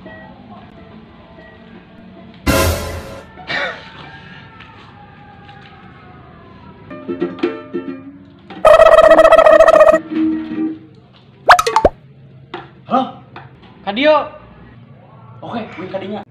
Halo? Kadio. Oke, gue kadinya.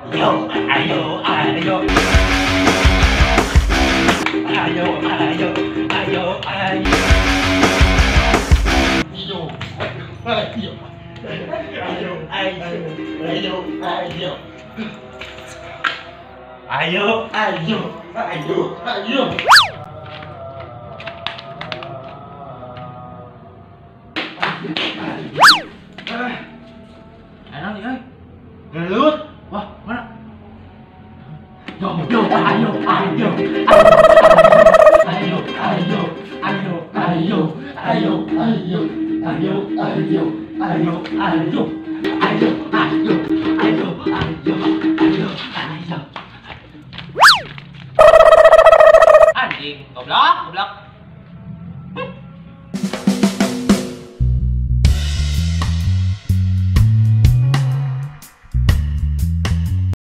Ayo, ayo, ayo, ayo, ayo, ayo, ayo, ayo, ayo, ayo, ayo, ayo, ayo, ayo, ayo. Enak nih, gelut. Wah, mana? Yo, yo, ayo, ayo, ayo, ayo, ayo, ayo, ayo, ayo, ayo, ayo, ayo, ayo.